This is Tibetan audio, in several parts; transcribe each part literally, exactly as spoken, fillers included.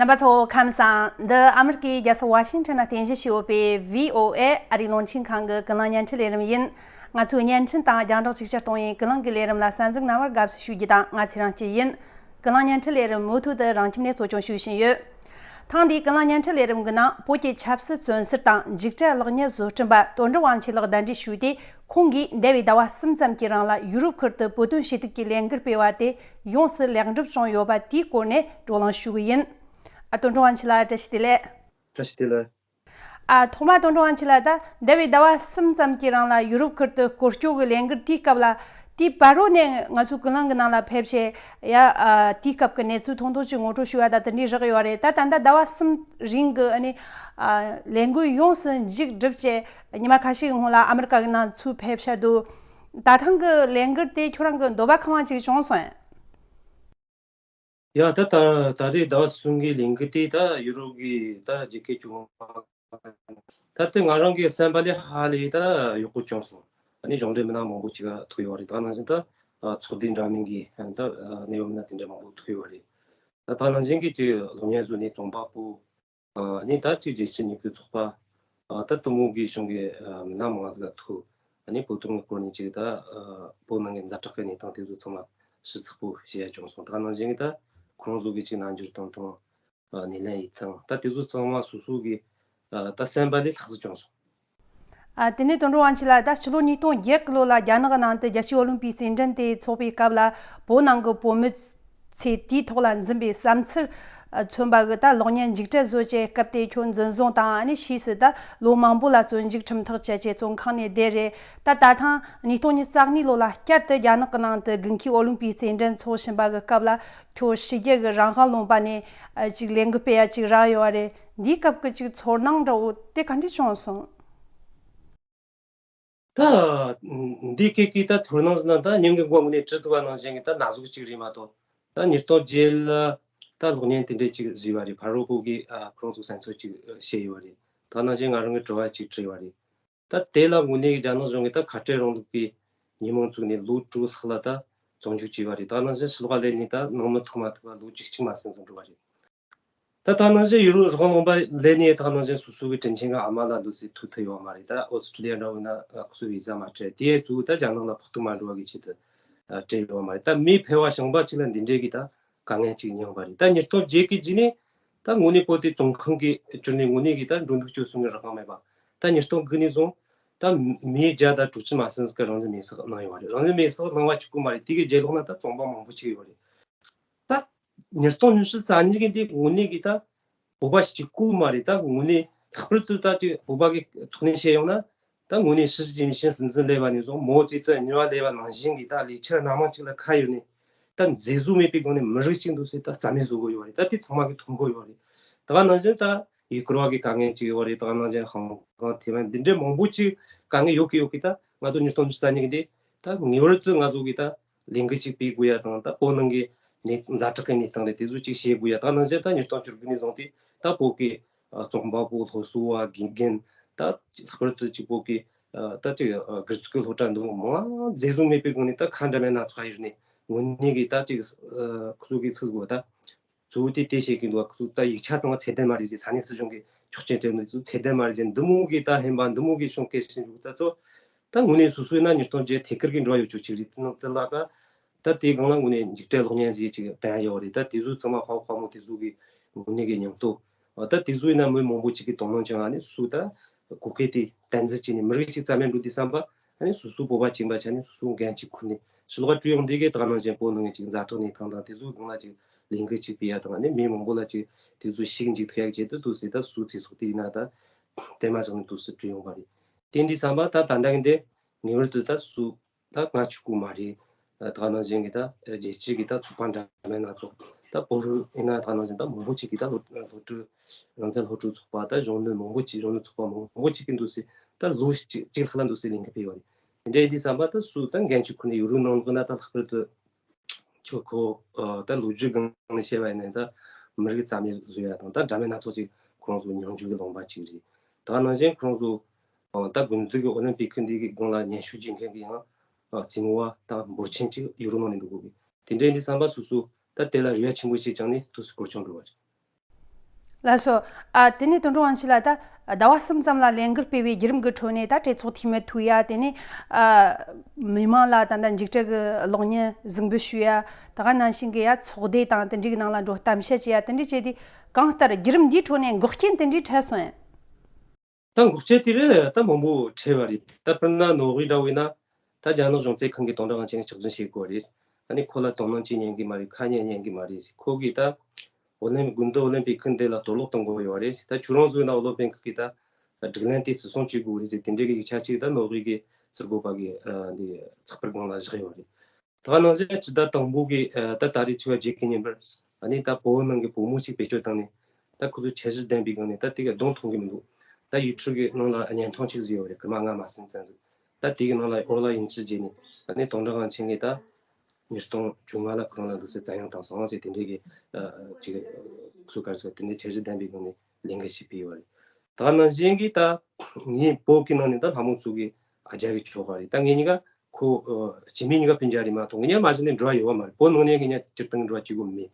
རྣམ་པ་ཚོ་ཁམས་བཟང་། འདི་ཨ་མི་རི་ཀའི་རྒྱལ་ས་ཝ་ཤིང་ཊོན་ནས་རྟེན་གཞི་བྱས་ཡོད་པའི་བྷི་ཨོ་ཨེ་ཨ་རིའི་རླུང་འཕྲིན་ཁང་གི་ཀུན་གླེང་བརྙན་འཕྲིན་ལས་རིམ་ཡིན། ང་ཚོའི་བརྙན་འཕྲིན་དང་རྒྱང་བསྒྲགས་ཅིག་ཅར་གཏོང་བའི་ཀུན་གླེང་གི་ལས་རིམ་ལ་གསན་གཟིགས་གནང་བར་དགའ་བསུ་ཞུ་རྒྱུ་དང་། ང་ཚེ་རིང་སྐྱིད་ཡིན། ཀུན་གླེང་བརྙན་འཕྲིན་ལས་རིམ་མུ་མཐུད་དུ་རང་ཁྱིམ་ནས་གཙོ་སྐྱོང་ཞུ་བཞིན་ཡོད། ཐེངས་འདིའི་ཀུན་གླེང་བརྙན་འཕྲིན་ལས་རིམ་གྱི་ནང་བོད་ཀྱི་ཆབ་སྲིད་བཙོན་ཟུར་དང་འཇིགས་བྲལ་གློག་བརྙན་བཟོ་སྐྲུན་པ་དོན་གྲུབ་དབང་ཆེན་ལགས་གདན་འདྲེན་ཞུས་ཏེ། ཁོང་གིས་འདས་པའི་ཟླ་བ་གསུམ་ཙམ་གྱི་རིང་ལ་ཡུ་རོབ་ཁུལ་དུ་བོད་དོན་ཞུ་གཏུག་གི་ལས་འགུལ་སྤེལ་བ་དེ་ཡོངས་སུ་ལེགས་འགྲུབ་བྱུང་ཡོད་པ་དེའི་སྐོར་ནས་བགྲོ་གླེང་ཞུ་གི་ཡིན། ཨ། དོན་གྲུབ་དབང་ཆེན་ལགས། བཀྲ་ཤིས་བདེ་ལེགས། བཀྲ་ཤིས་བདེ་ལེགས། ཨ། ཐོག་མར་དོན་གྲུབ་དབང་ཆེན་ལགས། ད་འདས་པའི་ཟླ་བ་གསུམ་ཙམ་གྱི་རིང་ལ་ཡུ་རོབ་ཁུལ་དུ་སྐོར་སྐྱོད་ཀྱི་ལས་འགུལ་དེའི་སྐབས་ལ། དེའི་བར་རོ་ནས་ང་ཚོའི་ཀུན་གླེང་གི་ནང་ལ་ཕེབས་བྱས། ཡ། ཨ། དེའི་སྐབས་ཀྱི་གནས་ཚུལ་ཐུང་ཐུང་ཅིག་ངོ་སྤྲོད་ཞུ་བ་དང་དེ་འདྲའི་རག་ཡོད་རེད། ད་ད་ལྟ་ཟླ་བ་གསུམ་རིང་གི། ཨ་ནི། ཨ། ལས་འགུལ་ཡོངས་སུ་མཇུག་བསྒྲུབས་བྱས་ཉི་མ་ཁ་ཤས་ཀྱི་སྔོན་ལ་ཨ་མི་རི་ཀ་གི་ནང་ཚུར་ཕེབས་ཤག་འདུག་ད་ཐེངས་ཀྱི་ལས་འགུལ་དེ་ཁྱོད་རང་གི་འདོད་པ་ཁེངས་པ་ཅིག་བྱུང་སོང་ངས། ཡ། ད་ད་ད་རེས་ཟླ་བ་གསུམ་གྱི་ལས་འགུལ་དེ་ད་ཡུ་རོབ་ཀྱི་ད་རྒྱལ་ཁབ་བཅུ་དགུ། ད་དེ་ང་རང་གི་བསམ་པ་ལས་ཧ་ལས་ད་ཡག་པོ་བྱུང་སོང་། ཨ་ནི་གཞུང་འབྲེལ་མི་སྣ་མང་པོ་ཅིག་ཐུག་ཡོད་རེད། ད་ནང་བཞིན་ད་ཚོགས་སྡེ་འདྲ་མིན་གྱི་ད་གནད་ཡོད་མི་སྣ་དེ་འདྲ་མང་པོ་ཐུག་ཡོད་རེད། ད་ད་ནང་བཞིན་གྱི་ཅིག་གློག་བརྙན་བཟོ་ནས་རྩོམ་པ་པོ། ཨ་ནི་ད་ཅིག་རྒྱལ་སྤྱི་ཉིན་དགུའི་ཚོགས་པ། ཨ། ད་དེ་མོ་གི་གཞུང་གི་མི་སྣ་མང་ཟིག་ལ་ཐུག་ཨ་ནི་བོད་དོན་གྱི་སྐོར་ནས་ཅིག་ད་བོད་ནང་གི་ཛ་དྲག་གི་གནས་སྟངས་དེ་ཚོ་ཚང་མ་ཞིབ་ཚགས་པོ་བཤད་ཡ་བྱུང་སོང་། ད་ནང་བཞིན་གྱི་ད་ཁོང་ཚོ་གི་ཅིག་རྣམ་འགྱུར་སྟངས་དང་། ཨ། སྣེ་ལེན་ཡི་སྟངས། ད་དེ་ཚོ་ཚང་མ་སོ་སོ་གི་ཨ། ད་བསམ་པ་ལས་ལྷག་ཙམ་བྱུང་སོང་། ཨ། དེ་ནས་དོན་གྲུབ་དབང་ཆེན་ལགས། ད་ཕྱི་ལོ་ཉིས་སྟོང་བརྒྱད་གི་ལོ་ལ་རྒྱ་ནག་གི་ནང་དུ་རྒྱལ་སྤྱིའི་ཨོ་ལིམ་པིག་རྩེད་འགྲན་དེ་འཚོགས་པའི་སྐབས་ལ། བོད་ནང་གི་བོད་མི་ཚོས་དེའི་ཐོག་ལ་འཛིན་པའི་བསམ་ཚུལ་མཚོན་པ་གི་ད་གློག་བརྙན་མཇུག་སྒྲིལ་བཟོས་བྱས། སྐབས་དེ་ཁྱོད་འཛིན་བཟུང་དང་། ཨ་ནི་ཕྱིས་སུ་ད་ལོ་མང་པོ་ལ་བཙོན་འཇུག་ཁྲིམས་ཐག་བཅད་བྱས་བཙོན་ཁང་ནས་བསྡད་རེད། ད་ད་ཐེངས་ཉིས་སྟོང་ཉི་ཤུ་རྩ་གཉིས་ལོ་ལ་བསྐྱར་དུ་རྒྱ་ནག་གི་ནང་དུ་དགུན་ཁའི་ཨོ་ལིམ་པིག་རྩེད་འགྲན་འཚོགས་བཞིན་པ་གི་སྐབས་ལ། ཁྱོད་ཕྱི་རྒྱལ་གྱི་རང་དབང་ལུང་པ་ནས་ཨ། ཅིག་ལས་འགུལ་སྤེལ་ཡ་ཅིག་རག་ཡོད་རེད། འདིའི་སྐབས་ཀྱི་ཅིག་ཚོར་སྣང་འདྲ་བོ་དེ་ག་འདྲ་བྱུང་སོང་། ད་འདི་སྐད་ཀྱི་ད་ཚོར་སྣང་ཟེར་ན། ད་སྙིང་གི་མགོ་ངོས་ནས་དྲི་ཟེར་བ་ནང་བཞིན་གྱི་ད་ན་ཟུག་ཅིག་རེད་མ་གཏོགས། ད་ཉིས་སྟོང་བརྒྱད་ལ་ད་གློག་བརྙན་དེ་འདྲས་ཅིག་བཟོས་པ་རེད། ཕ་རོལ་པོ་གིས་ཨ། ཁོང་ཚོ་སེམས་ཚོར་ཅིག་བཤད་ཡོད་རེད། ད་ནང་བཞིན་ང་རང་གི་དྲི་བ་ཅིག་དྲིས་པ་རེད། ད་དེ་ལ་དངོས་གནས་རྒྱ་ནག་གཞུང་གིས་ད་ཁ་བྲལ་རིང་ལུགས་ཀྱི་ཉིན་མོ་བཙུགས་ནས་ལོ་དྲུག་ལྷག་ལ་ད་བཙོན་འཇུག་བྱས་པ་རེད། ད་ནང་བཞིན་ཕྱི་ལོགས་ལ་སླེབས་ནས་ད་ནང་མི་ཐུག་མ་ཐུག་ལ་ལོ་བཅུ་གཅིག་མ་ཟིན་ཙམ་འགྲོ་བ་རེད། ད་ད་ནང་བཞིན་ཡུ་རོབ་རང་དབང་ལུང་པ་སླེབས་ནས་ད་ནང་བཞིན་སོ་སོ་གི་དྲིན་ཆེན་གྱི་ཨ་མ་ལ་འདུག་སེ་ཐུག་ཐུབ་ཡོད་མ་རེད། ད་ཨོ་སི་ཀྲི་ལི་ཡ་འདྲ་བོ་ན་ཁོ་ཚོས་བི་ཟ་མ་སྤྲད། དེ་གཙོ་བོ་ད་རྒྱ་ནག་ལ་ཕོག་ཐུག་མ་འགྲོ་བ་གི་ཆེད་དུ་སྤྲད་ཡོད་མ་རེད། ད་མི་ཕལ་བ་ཞིང་པ་ཅིག་ལ་འདི་འདྲའི་གི་ད་དཀའ་ངལ་ཅིག་མྱངས་པ་རེད། ད་ཉིས་སྟོང་བརྒྱད་གི་རྗེས་ནས་ད་དངོས་གནས་བོད་དེ་བཙོན་ཁང་གི་བསྐྱུར་ནས་དངོས་གནས་གི་ད་འགྲོ་འདུག་སྤྱོད་གསུམ་གི་རང་དབང་མེད་པ། ད་ཉིས་སྟོང་དགུ་ནས་བཟུང་ད་མི་བརྒྱ་དང་དྲུག་ཅུ་མ་ཟིན་ཟིག་གི་རང་བཙན་མེད་སར་གནང་ཡོད་རེད། རང་བཙན་མེད་སར་གནང་བ་གཅིག་པུ་མ་རེད། དེ་གི་རྗེས་ལོགས་ན་ད་བཙོན་པ་མང་པོ་ཅིག་ཡོད་རེད། ད་ཉིས་སྟོང་ཉི་ཤུ་རྩ་གཉིས་གི་འདི་དངོས་གནས་གི་ད་བོད་པ་གཅིག་པུ་མ་རེད། ད་དངོས་གནས་ལྷག་པར་དུ་ད་ཅིག་བོད་པ་གི་ཐོག་ནས་བཤད་ཡོང་ན། ད་དངོས་གནས་ཧྲི་ཅིན་ཕིང་སྲིད་འཛིན་སླེབས་པ་ནས་བཟུང་མའོ་ཙེ་ཏུང་གཉིས་པ་སླེབས་པ་ནང་བཞིན་གྱི་ད་ལས་འཆར་སྣ་མང་ཅིག་ལ་ཁ་གཡར་ནས། ད་འཛེམ་ཟོན་མེད་པའི་སྒོ་ནས་མི་རིགས་གཅིག་འདུག་སེ་ད་རྩ་མེད་བཟོ་གི་ཡོད་རེད། ད་དེ་ཚང་མ་གིས་མཐོང་གི་ཡོད་རེད། ད་ག་ནང་བཞིན་ད་ཡུ་གུར་བ་གི་དཀའ་ངལ་ཅིག་ཡོད་རེད། ད་ག་ནང་བཞིན་ཧོང་ཀོང་ཐེ་ཝན་འདི་འདྲའི་མང་པོ་ཅིག་དཀའ་ངལ་ཡོད་ཀི་ཡོད་ཀི། ད་ང་ཚོ་ཉིས་སྟོང་ཉི་ཤུ་རྩ་གཉིས་གི་འདི་ད་ངེས་པར་དུ་ང་ཚོ་གི་ད་ལས་འགུལ་ཅིག་སྤེལ་དགོས་ཡ་དང་། ད་བོད་ནང་གི་གནས་ཛ་དྲག་གི་གནས་སྟངས་རེད། དེ་ཚོ་ཅིག་བཤད་དགོས་ཡ། ད་ག་ནང་བཞིན་ད་ཉིས་སྟོང་བཅུ་དགུ་ནས་བཟུང་སྟེ་ད་བོད་ཀྱི་ཨ། རྩོམ་པ་པོ། སློབ་གསོ་བ། དགེ་རྒན། ད་ལྷག་པར་དུ་གཅིག་པོ་གི་ཨ། ད་ཅིག་ཨ། སྒེར་ཚུགས་ཀྱི་སློབ་གྲྭ་འདི་མང་འཛེམ་ཟོན་མེད་པའི་སྒོ་ནས་ད་ཁ་འདྲ་མིན་སྣ་ཚོགས་ཡེར་ནས་དངོས་གནས་ཀྱི་ད་ཅིག་ཨ། ཁོ་ཚོ་གི་ཚིག་གོ་ད་གཙོ་བོ་དེ་དེ་བཤད་ཀྱི་འདུག་ག་ཁོ་ཚོ་ད་ཡིག་ཆ་ཚང་མ་ཚད་ལྡན་མ་རེད་ཅེས། ས་གནས་སྲིད་གཞུང་གི་ཆོག་མཆན་སྤྲད་ནས་ཚོ་ཚད་ལྡན་མ་རེད་ཅེས། འདི་མོ་གི་ད་ཧན་པ་འདི་མོ་གི་གཞུང་སྐད་བཤད་འདུག་ད་ཚོ་ད་དངོས་གནས་སོ་སོའི་ན་ཉིས་སྟོང་བརྒྱད་ཐད་ཀར་གྱི་འགྲོ་ཡོད་ཆོག་ཅིག་རེད། དེ་ནང་དེ་ལ་ད་ད་དེའི་སྒང་ལ་དངོས་གནས་མཇུག་འབྲས་གློག་བརྙན་ཟིག་ཅིག་བསྟན་ཡོད་རེད། ད་དེ་ཚོ་ཚང་མ་ཕ་བོ་ཕ་མོ་དེ་ཚོ་གི་དངོས་གནས་ཀྱི་སྙིང་སྟོབས། ད་དེ་ཚོ་ཡིན་ན་མི་མང་པོ་ཅིག་གིས་དོ་སྣང་བྱུང་། ཨ་ནི་སུ་ད་གོ་སྐད་དེ་བསྟན་འཛིན་བྱས་ནས་མི་རིགས་ཅིག་རྩ་མེད་འགྲོ་དུས་བསམ་པ། ཨ་ནི་སོ་སོ་བོད་པ་ཅིག་ཡིན་པ་ཆ་ནས་སོ་སོ་འགན་ཅིག་ཁུར་ནས་ཕྱི་ལོགས་བྲོས་ཡོང་དུས་ཀྱི་ད་ག་ནང་བཞིན་བོད་ནང་གི་ཅིག་ཛ་དྲག་གནས་སྟངས་དང་དེ་ཚོའི་སྒང་ལ་ཅིག་ལས་འགུལ་ཅིག་སྤེལ་ཡ་དང་། ཨ་ནི་མི་མང་པོ་ལ་ཅིག་དེ་ཚོ་ཤེས་འཇུག་ཐུབ་ཡ་ཆེད་དུ་འདུག་སེ་ད་སོ་སོའི་ཚོགས་སྡེ་ཡིན་ན་ད་དེ་མ་བཞག་ནས་འདུག་སེ་བྲོས་ཡོང་བ་རེད། དེ་འདི་བསམ་པ་ད་ད་ལྟ་གི་འདི་ངེས་པར་དུ་ད་སུ་ད་ང་གཅིག་པུ་མ་རེད། ད་ག་ནང་བཞིན་གྱི་ད་རྒྱལ་སྤྱི་གི་ད་ཚོགས་པ་འདྲ་མིན་སྣ་ཚོགས། ད་བོད་རིགས་ཡིན་ན་ད་ག་ནང་བཞིན་ད་མང་པོ་ཅིག་གིས་ད་སློབ་སློབ་ཕྲུག་རང་བཙན་སློབ་ཕྲུག་ཚོགས་པ། ད་གཞོན་ནུ་མང་པོ་ཅིག་གཞོན་ནུ་ཚོགས་པ་མང་པོ་ཅིག་གིས་འདུག་སེ་ད་ལོ་གཅིག་གཅིག་ལྷག་ལ་འདུག་སེ་ལས་འགུལ་སྤེལ་ཡོད་རེད། དེ་འདྲ་ཡིན་དུས་བསམ་པ་ད་སུ་ད་འགན་ཅིག་ཁུར་ནས་ཡུ་རོབ་ནང་ལོགས་ན་ད་ལྷག་པར་དུ་ཁྱོད་ཁོ་ཨ་ད་ལོ་རྒྱུས་སྒང་ནས་བཤད་པ་ཡིན་ན་ད་མི་རིགས་རྩ་མེད་བཟོ་ཡ་དང་ད་འདྲ་མིན་སྣ་ཚོགས་ཅིག་ཁོང་ཚོ་མྱོང་རྒྱུ་གི་ལུང་པ་ཅིག་རེད། ད་ག་ནང་བཞིན་ཁོང་ཚོ་ཨ་ད་དགུན་དུས་ཀྱི་ཨོ་ལིམ་པིག་གི་འདི་གི་སྒང་ལ་མཉེན་ཆས་སྒྲིག་མཁན་གྱི་ཡང་ཨ་རྩེད་མོ་བ་ད་འབོར་ཆེན་ཅིག་ཡུ་རོབ་ནང་ནས་འགྲོ་དགོས་གི། དེ་འདྲ་ཡིན་དུས་བསམ་པ་སོ་སོ་ད་དེ་ལ་རེ་བ་ཆེན་པོ་ཞིག་བཅངས་ནས་འདུག་སེ་སྐོར་སྐྱོད་འགྲོ་བ་རེད། ལགས་སོ། ཨ། དེ་ནས་དོན་གྲུབ་དབང་ཕྱུག་ལགས། ད་ཟླ་བ་གསུམ་ཙམ་ལ་ལས་འགུལ་སྤེལ་བའི་བརྒྱུད་རིམ་གྱི་ཁྲོད་ནས། ད་གྲོས་ཚོགས་འཐུས་མི་ཐུག་ཡ། དེ་ནས་ཨ། མི་མང་ལ་ད་ལྟ་མཇུག་འབྲས་ཀྱི་གློག་བརྙན་གཟིགས་འབུལ་ཞུ་ཡ། ད་ག་ནང་བཞིན་གྱི་ཡ་ཚོགས་སྡེ་དང་དེ་འདྲའི་གི་ནང་ལ་འགྲོ་གཏམ་བཤད་བྱེད་ཡ། དེ་འདྲ་བྱས་ཏེ། གང་ལྟར་བརྒྱུད་རིམ་འདིའི་ཁྲོད་ནས་འགོག་རྐྱེན་དེ་འདྲའི་འཕྲད་སོང་ཡ། ད་འགོག་རྐྱེན་དེ་རེད། ད་མང་པོ་འཕྲད་པ་རེད། ད་དཔེར་ན་ནོར་ཝེ་འདྲ་བོ་ཡིན་ན། ད་རྒྱ་ནག་གཞུང་ཚབ་ཁང་གིས་དོན་གྲུབ་དབང་ཕྱུག་ལ་ཕྱག་འཛིན་བྱེད་དགོས་རེད། ཨ་ནི་ཁོ་ལ་དོ་སྣང་བྱེད་ཉན་གི་མ་རེད། ཁ་ཉན་ཉན་གི་མ་རེད་ཟེར། ཁོ་གིས་ད་ཨོ་ལིམ། དགུན་དུས་ཨོ་ལིམ་པིག་གི་འདི་ལ་གཏོར་བརླག་གཏོང་དགོས་ཡོད་རེད་ཟེར། ད་ཁྱོད་རང་ཚོས་ན་ཨོ་ལིམ་པིག་གི་ད་སྒྲིག་ལམ་དེ་བརྩི་སྲུང་བྱེད་དགོས་རེད་ཟེར། དེ་འདྲའི་གི་ཡིག་ཆ་གཅིག་ད་ནོར་ཝེ་གི་ཟུར་འགོད་པ་གིས་ཨ་འདི་ཚགས་པར་སྒང་ལ་བཞག་ཡོད་རེད། ད་ག་ནང་བཞིན་སྤྱི་ཟླ་དང་པོ་གི་ཨ་ད་ད་རེས་ཚེས་པ་བརྒྱད་ཀྱི་ཉིན་པར། ཨ་ནི་ད་བོད་ནང་གི་བོད་མི་གཅིག་བེད་སྤྱོད་བཏང་ནས། ད་ཁོ་ཚོས་འཆར་གཞི་ལྡན་པའི་སྒང་ནས་ད་དེ་ག་གདོང་མཐོང་གི་མི་འདུག་ད་ཡུ་ཊུབ་གི་ནང་ལ་བརྙན་ཐུང་གཅིག་བཟོས་ཡོད་རེད། རྐུ་མ་ལྔ་མ་ཟིན་ཙམ་ཟིག་ད་དེ་གི་ནང་ལ་ཨོ་ལ་ཡིན་ཚུལ་བརྗོད་ནས། ཨ་ནི་དོན་གྲུབ་དབང་ཕྱུག་གིས་ད་ཉིས་སྟོང་བཅོ་ལྔ་ལ་ཁོ་རང་ལ་འདུག་སེ་བཙན་གཡེམ་བཏང་སོང་ཟེར། དེ་འདྲའི་གི་ཨ་ཅིག་སུ་ག་རེ་ཟེར། དེ་འདྲའི་འཆར་གཞི་ལྡན་པའི་སྒང་ནས་ལས་འགུལ་ཞིག་སྤེལ་ཡོད་རེད། ད་ག་ནང་བཞིན་གྱི་ད་ངའི་བོད་ཀྱི་ནང་ནས་ད་ལྷ་མོ་མཚོ་གི་ཨ་རྒྱ་གི་ཁྱོ་ག་རེད། ད་ངེད་གཉིས་ཀ་ཁོ་ཨ་སྐྱེ་དམན་གཉིས་ཀ་སྤུན་ཀྱག་རེད་མ་གཏོགས། ངེད་གཉིས་མ་གཞི་ནས་འབྲེལ་བ་ཡོད་པ་མ་རེད། བོད་ནང་ནས་ངེད་གཉིས་སྤྱིར་བཏང་འབྲེལ་བ་བྱེད་དགོས་མེད།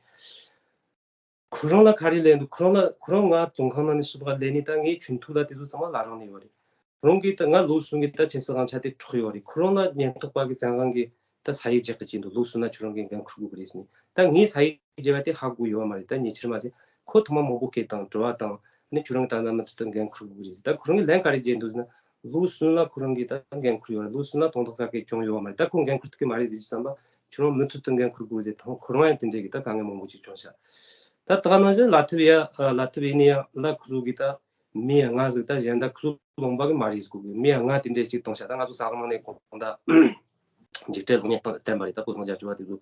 ཁོ་རང་ལ་ག་རེ་ལས་འདུག་ཁོ་རང་ལ། ཁོ་རང་ང་བཙོན་ཁང་ནང་ནས་ཕྱིར་ལོག་ལེན་ནས་ད་ངའི་ཆུང་དུས་ལ་དེ་ཚོ་ཚང་མ་བླ་རང་ནས་ཡོད་རེད། ཁོ་རང་གིས་ད་ང་ལོ་གསུམ་གྱི་ད་ཁྱིམ་སྡེ་དབང་ཆ་དེ་འཕྲོག་ཡོད་རེད། ཁོ་རང་ལ་ཉེན་རྟོག་པ་གིས་བཙན་དབང་གིས་ད་ས་ཡིག་རྒྱག་གི་བྱས་འདུག་ལོ་གསུམ་ན་ཁྱོད་རང་གིས་འགན་འཁུར་དགོས་ཀྱི་རེད་ཟེར་ནས། ད་ངས་ས་ཡིག་བརྗེ་བ་དེ་ཧ་གོ་ཡོད་མ་རེད། ད་ཉེ་ཆར་མ་ཟད་ཁོ་ཐོག་མ་མང་པོ་སྐད་བཏང་། དྲི་བ་བཏང་། ནི་ཁྱོད་རང་གིས་ད་ལྟ་མུ་མཐུད་དུ་འགན་འཁུར་དགོས་ཀྱི་རེད་ཟེར། ད་ཁོ་རང་གིས་ལན་ག་རེ་བརྗེས་འདུག་ཟེར་ན། ལོ་གསུམ་ལ་ཁོ་རང་གིས་ད་འགན་འཁུར་ཡོད་རེད། ལོ་གསུམ་ལ་དོན་དག་ག་གེ་བྱུང་ཡོད་མ་རེད། ད་ཁོ་འགན་འཁུར་ཐུབ་ཀྱི་མ་རེད་ཟེར་གྱི་བསམ་པ། ཁྱོད་རང་མུ་མཐུད་དུ་འགན་འཁུར་དགོས་ཟེར། ད་ཁོ་རང་ཡང་དེ་འདྲའི་གི་ད་དཀའ་ངལ་མང་པོ་ཅིག་བྱུང་ཤག་ད་ད་ག་ནང་བཞིན་ལ་ཐི་བི་ཡ། ལ་ཐི་བི་ནི་ཡ་ལ་ཁོ་ཚོ་གིས་ད་མི་ལྔ་ཟིག་ད་གཞན་དག་ཁོ་ཚོ་ལུང་པ་གི་མ་རེད་ཟེར་གོ་གི། མི་ལྔ་དེ་འདྲས་ཅིག་བཏང་ཤག་ད་ང་ཚོ་ས་ག་ནང་ནས་གོང་ད་འཇིགས་བྲལ་གློག་བརྙན་བཏང་བསྟན་པ་རེད། ད་བོད་དོན་རྒྱབ་སྐྱོར་བ་དེ་ཚོ་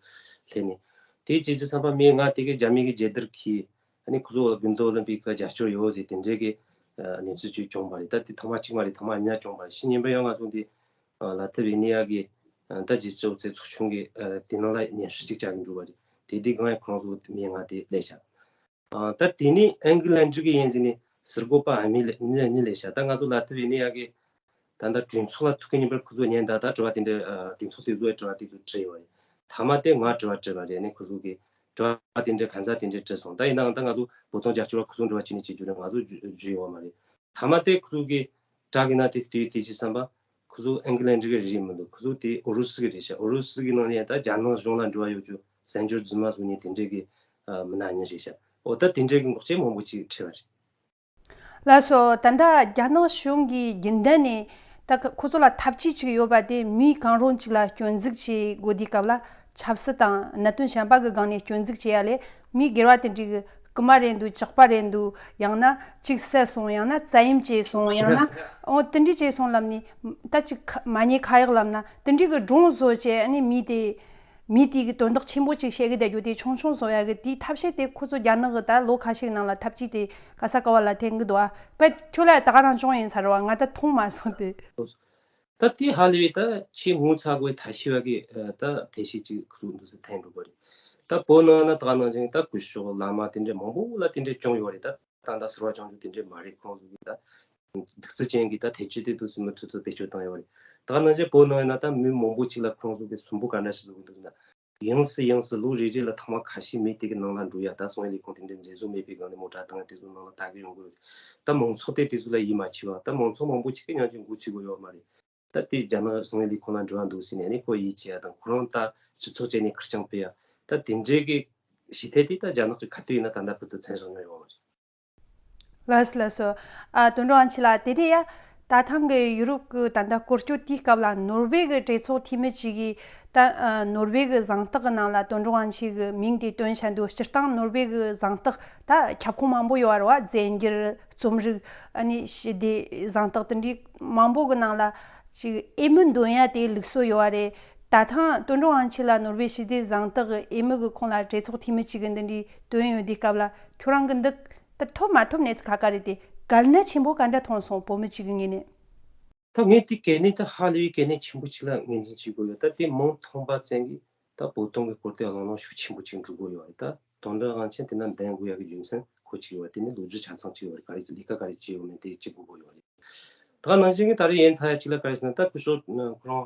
སླེབས་ནས། དེ་བྱེད་ཀྱི་བསམ་པ། མི་ལྔ་དེ་གིས་རྒྱ་མི་གི་རྒྱལ་དར་འཁྱེར། ཨ་ནི་ཁོ་ཚོ་དགུན་དུས་ཨོ་ལིམ་པིག་གི་རྒྱབ་སྐྱོར་ཡོད་ཟེར། དེ་འདྲའི་གི་ཨ་གནས་ཚུལ་ཅིག་བྱུང་བ་རེད། ད་དེ་ཐེངས་མ་གཅིག་མ་རེད། ཐེངས་མ་ཉ་བྱུང་བ་རེད། ཕྱི་ཉིན་པར་ཡང་ང་ཚོ་འདི་ཨ་ལ་ཐི་བི་ནི་ཡ་གི་ཨ་ད་རྒྱལ་སྤྱི་ཨོ་རྩལ་ཚོགས་ཆུང་གི་ཨ་དེ་ནང་ལ་སྙན་ཞུ་གཅིག་བཅར་གི་འགྲོ་བ་རེད། དེ་དུས་སྒང་ཡང་ཁོ་རང་ཚོ་མི་ལྔ་དེ་སླེབས་ཤག་ཨ་ད་དེ་ནས་ཨིང་གི་ལན་ཌི་གི་ཡན་ཟིན་ནས་ཟུར་འགོད་པ་ཨ་མི་ལེ་གཉིས་གཉིས་སླེབས་ཤག་ད་ང་ཚོ་ལ་ཐི་བི་ནི་ཡ་གི་ད་ལྟ་གྲོས་ཚོགས་ལ་ཐུག་གི་ཉིན་པར་ཁོ་ཚོ་ཉན་ད་ད་དྲི་བ་དེ་འདྲ། ཨ་གྲོས་ཚོགས་དེ་ཚོའི་དྲི་བ་དེ་ཚོ་དྲིས་ཡོད་རེད། མཐའ་མ་དེ་ང་དྲི་བ་དྲིས་པ་རེད། ཨ་ནི་ཁོ་ཚོ་གིས་དྲི་བ་དེ་འདྲ་གང་ཟག་དེ་འདྲ་དྲིས་སོང་། ད་ཡིན་ནའང་ད་ང་ཚོ་བོད་དོན་རྒྱབ་སྐྱོར་བ་ཁོ་ཚོ་འབྲེལ་བ་བྱས་ནས་བྱེད་རྒྱུ་རེད། ང་ཚོ་བརྗོད་བརྗོད་ཡོད་མ་རེད། མཐའ་མ་དེ་ཁོ་ཚོ་གིས་དྲི་གི་ན་དེ་དེ་དེ་ཅི་བསམ་པ། ཁོ་ཚོ་ཨིང་གི་ལན་ཌི་གི་རེད་མི་འདུག་ཁོ་ཚོ་དེ་ཨུ་རུ་སུ་གི་རེད་ཤག་ཨུ་རུ་སུ་གི་ནང་ནས་ད་རྒྱ་ནག་གཞུང་ལ་འབྲེལ་བ་ཡོད་རྒྱུ་གསར་འབྱོར་རྫུན་མ་བཟོ་མཁན་དེ་འདྲས་གི་ཨ་མི་སྣ་གཉིས་རེད་ཤག་འོ་ད་དེ་འདྲས་གི་འགོག་རྐྱེན་མང་པོ་ཅིག་འཕྲད་པ་རེད། ལགས་སོ། ད་ལྟ་རྒྱ་ནག་གཞུང་གིས་རྒྱུན་ལྡན་ནས་ད་ཁོ་ཚོ་ལ་འཐབ་ཇུས་ཅིག་ཡོད་པ་དེ། མི་གང་རུང་ཅིག་ལ་སྐྱོན་འཛུགས་བྱེད་དགོས་དུས་སྐབས་ལ་ཆབ་སྲིད་དང་གནད་དོན་གཞན་པ་གི་སྒང་ནས་སྐྱོན་འཛུགས་བྱེད་ཡ་ལས། མི་སྒེར་བ་དེ་འདྲའི་གི་རྐུ་མ་རེད་འདུག་ཇག་པ་རེད་འདུག་ཡང་ན་ཅིག་བསད་སོང་། ཡང་ན་བཙན་གཡེམ་བྱས་སོང་། ཡང་ན་འོ་དེ་འདྲའི་བྱས་སོང་ལབ་ནས། ད་ཅིག་ཁ་མ་ཉེས་ཁ་གཡོགས་ལབ་ན། དེ་འདྲའི་གི་སྒྲུང་བཟོ་བྱས། ཨ་ནི་མི་དེ་མི་དེ་གི་དོན་དག་ཆེན་པོ་ཅིག་བཤད་གི་བསྡད་རྒྱུ་དེ་ཆུང་ཆུང་བཟོ་ཡ་གི་དེའི་ཐབས་ཤེས་དེ་ཁོ་ཚོ་རྒྱ་ནག་གི་ད་ལོ་ཁ་ཤས་ནང་ལ་ཐབས་ཇུས་དེ་ག་ས་ག་བ་ལ་འཐེན་གི་འདུག་ཨ་པད་ཁྱོད་ལ་ད་ག་རང་བྱུང་ཡིན་ས་རེད་བ། ང་ད་མཐོང་མ་སོང་དེ། ད་དེ་ཧ་ལས་པའི་ད་ཆེས་ངོ་ཚ་དགོས་ཐ་ཤི་བ་གི་ཨ་ད་ཐེ་ཤི་ཅིག་ཁོ་ཚོ་འདུག་སེ་འཐེན་འགྲོ་གི་རེད། ད་བོད་ནང་ན་ད་ག་ནང་བཞིན་ད་སྐུ་ཞབས་བླ་མ་དེ་འདྲ་མང་པོ་ལ་དེ་འདྲ་བྱུང་ཡོད་རེད། ད་ད་ད་ཟུར་བ་བྱང་ཆུབ་དེ་འདྲ་མ་རེད། ཁོང་ཚོ་གི་ད་གདུག་རྩུབ་ཅན་གྱི་ད་ཐེ་ཇུས་དེ་འདུག་སེ་མུ་མཐུད་དུ་བེད་སྤྱོད་བཏང་ཡོད་རེད། ད་ག་ནང་བཞིན་བོད་ནང་ཡིན་ན་ད་མི་མང་པོ་ཅིག་ལ་ཁོང་ཚོ་གི་སུན་པོ་ག་འདྲ་ཞིག་བཟོ་གི་འདུག་ན། ཡང་སེ་ཡང་སེ་ལོ་རེ་རེ་ལ་ཐེངས་མ་ཁ་ཤས་མི་དེ་གི་ནང་ལ་འགྲོ་ཡ། ད་གསང་བའི་ལས་ཁུངས་དེ་འདྲའི་མཛད་སྒོ་མེད་པའི་སྒང་ནས་མོ་ཊ་བཏང་ཡ་དེ་ཚོ་ནང་ལ་ལྟ་གི་ཡོང་གི་ཡོད། ད་མང་ཚོགས་དེ་དེ་ཚོ་ལ་ཡིད་མ་ཆེས་པ། ད་མང་ཚོགས་མང་པོ་ཅིག་གི་ཉམས་ཀྱི་འགོ་ཚུགས་གི་ཡོད་མ་རེད། ད་དེ་རྒྱ་ནག་གསང་བའི་ལས་ཁུངས་ལ་འབྲེལ་བ་འདུག་ཟེར་ནས་ནི་ཁོ་ཡིད་ཆེས་ཡ་དང་། ཁོ་རང་ད་སྤྱི་ཚོགས་བཅས་ནས་ཁེར་རྐྱང་སྤེལ་ཡ། ད་དེ་འདྲའི་གི་ཞི་ཐེ་དེ་ད་རྒྱ་ནག་གི་ཁ་ཐུག་ཡིན་ན་ད་ལྟ་བར་དུ་མཚན་བཞག་མྱོང་ཡོད་མ་རེད། ལགས་སོ། ལགས་སོ། ཨ་དོན་གྲུབ་དབང་ཕྱུག་ལགས། དེ་རེད་ཡ། ད་ཐེངས་གི་ཡུ་རོབ་གི་ད་ལྟ་སྐོར་སྐྱོད་དེའི་སྐབས་ལ་ནོར་ཝེ་གི་གྲོས་ཚོགས་འཐུས་མི་གཅིག་གིས་ད་ཨ་ནོར་ཝེ་གི་གཟེངས་རྟགས་གི་ནང་ལ་དོན་གྲུབ་དབང་ཕྱུག་གི་མིང་དེ་བཏོན་བཞག་འདུག་སྤྱིར་བཏང་ནོར་ཝེ་གི་གཟེངས་རྟགས་ད་ཁྱབ་ཁོངས་མང་པོ་ཡོད་རེད་བ། རྫས་འགྱུར། རྩོམ་རིག་ཨ་ནི་ཞི་བདེ་གཟེངས་རྟགས་དེ་འདྲའི་མང་པོ་གི་ནང་ལ་ཅིག་འོས་མི་འདོན་ཡ་དེ་ལུགས་སྲོལ་ཡོད་རེད། ད་ཐེངས་དོན་གྲུབ་དབང་ཕྱུག་ལ་ནོར་ཝེ་ཞི་བདེ་གཟེངས་རྟགས་ཀྱི་འོས་མི་གི་ཁོངས་ལ་གྲོས་ཚོགས་འཐུས་མི་གཅིག་གིས་འདི་འདྲའི་བཏོན་ཡོད་དུས་སྐབས་ལ། ཁྱོད་རང་གི་འདི་ད་ཐོབ་མ་ཐོབ་གནས་ཚུལ་ཁ་ཁ་རེད་དེ། གལ་གནད་ཆེན་པོ་ག་འདྲ་མཐོང་སོང་། བོད་མི་གཅིག་གི་ངོས་ནས། ད་ངས་དེ་གལ་གནད་ད་ཧ་ལས་པའི་གལ་གནད་ཆེན་པོ་ཅིག་ལ་ངོས་འཛིན་བྱེད་དགོས་ཡོད། ད་དེ་མིང་མཐོང་པ་ཙམ་གྱིས་ད་བོད་དོན་གྱི་སྐོར་དེ་གླེང་སློང་ཤུགས་ཆེན་པོ་ཅིག་འགྲོ་གི་ཡོད་རེད། ད་དོན་གྲུབ་དབང་ཕྱུག་དེ་ན་འདེམས་དགོས་ཡག་གི་རྒྱུ་མཚན་ཁོ་གཅིག་ཡོད་རེད། དེ་ནི་ལོ་རྒྱུས་ཆ་ཚང་གཅིག་ཡོད་རེད། ག་རེ་ལས་ཀ་ག་རེ་བྱས་ཡོད་མེད་དེ་གཅིག་དགོས་དགོས་ཡོད་རེད། ད་ག་ནང་བཞིན་གྱི་ད་རེས་ཡིན་ཚ་ཡ་གཅིག་ལ་ག་རེ་ཟེར་ན། ད་སྐུ་ཞབས་ཁོ་རང་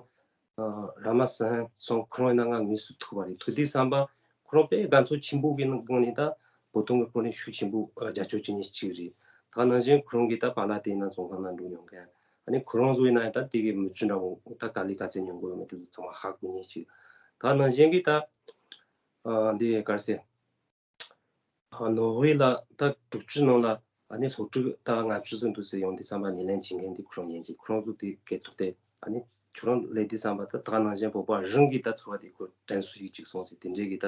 ར་མ་སན་སོང་ཁོ་རང་ཡིན་ན་ང་དངོས་སུ་ཐུག་པ་རེད། ཐུག་དུས་བསམ་པ་ཁོ་རང་དཔེ་དགའ་ཚོར་ཆེན་པོ་གི་སྒང་ནས་ད་ བོད་དོན་གྱི་སྐོར་ནས་ཤུགས་ཆེན་པོ་ཨ་རྒྱབ་སྐྱོར་བྱེད་མཁན་གཅིག་རེད། ད་ནང་བཞིན་ཁོ་རང་གིས་ད་པཱ་ལགས་དེ་ཡིན་ན་བཙོན་ཁང་ནང་འགྲོ་མྱོང་མཁན། ཨ་ནི་ཁོ་རང་ཚོ་ཡིན་ན་ད་དེ་གི་མི་ཚེ་འདྲ་བོ་ད་ག་ལེ་ག་ཚད་མྱོང་གི་ཡོད་མེད་དེ་ཚོ་ཚང་མ་ཧ་གོ་མཁན་གཅིག། ད་ནང་བཞིན་གྱི་ད་ཨ་འདི་ག་རེ་ཟེར། ཨ་ནོར་ཝེ་ལ་ད་དྲུག་ཅུ་ནང་ལ་ཨ་ནི་སློབ་ཕྲུག་ད་ལྔ་བཅུ་ཙམ་འདུག་ཟེར། ཡོང་དུས་ཙམ་པ་སྣེ་ལེན་བྱེད་མཁན་དེ་ཁོ་རང་ཡིན་ཅིག། ཁོ་རང་ཚོ་དེ་སྐད་ཐོག་དེ་ཨ་ནི་ཁྱོད་རང་སླེབས་དུས་ཙམ་པ་ད་ད་ག་ནང་བཞིན་བོད་པ་རང་གི་ད་འཚོ་བ་དེ་ཁོ་དྲན་གསོ་ཞིག་ཅིག་སོང་ཟེར། དེ་འདྲའི་གི་ད་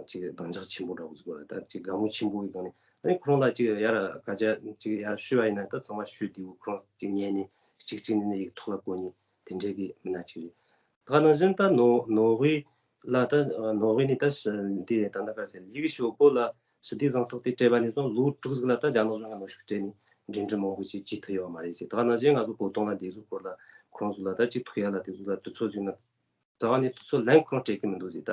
ཅིག་སྡང་ཇག་ཆེན་པོ་འདྲ་བོ་ཟིག་གོ་ད་ཅིག་དགའ་མོ་ཆེན་པོ་གི་སྒང་ནས། ཨ་ནི་ཁོ་རང་ལ་ཅིག་ཡར་སྐད་ཆ་ཅིག་ཡར་ཞུས་པ་ཡིན་ན་ད་ཚང་མ་ཞུ་བདེ་བོ། ཁོ་རང་ཅིག་ཉན་ནས་གཅིག་གཅིག་ནས་ཡིག་ཐོག་ལ་གོ་ནས་དེ་འདྲའི་གི་མི་སྣ་ཅིག་རེད། ད་ག་ནང་བཞིན་ད་ནོ་ནོར་ཝེ་ལ་ད་ནོར་ཝེ་ནས་ད་ཤི་འདི་ད་ལྟ་ག་ཟེར། ལི་གི་ཞོ་པོ་ལ་ཞི་བདེ་གཟེངས་རྟགས་དེ་སྤྲད་པ་ནས་བཟུང་ལོ་དྲུག་ཟིག་ལ་ད་རྒྱ་ནག་གཞུང་གི་གནོན་ཤུགས་སྤྲད་ནས་འགྲིམ་འགྲུལ་མང་པོ་ཞིག་བྱེད་ཐུབ་ཡོད་མ་རེད་ཟེར། ད་ག་ནང་བཞིན་ང་ཚོ་བོད་དོན་ལ་དེ་ཚོ་སྐོར་ལ་ཁོ་རང་ཚོ་ལ་ད་ཅིག་ཐུག་ཡ་ལ་དེ་ཚོ་ལ་དུས་ཚོད་ཟིག་ན་རྩ་བ་ནས་དུས་ཚོད་ལན་ཁོ་རང་སྤྲད་གི་མི་འདུག་ཟེར། ད་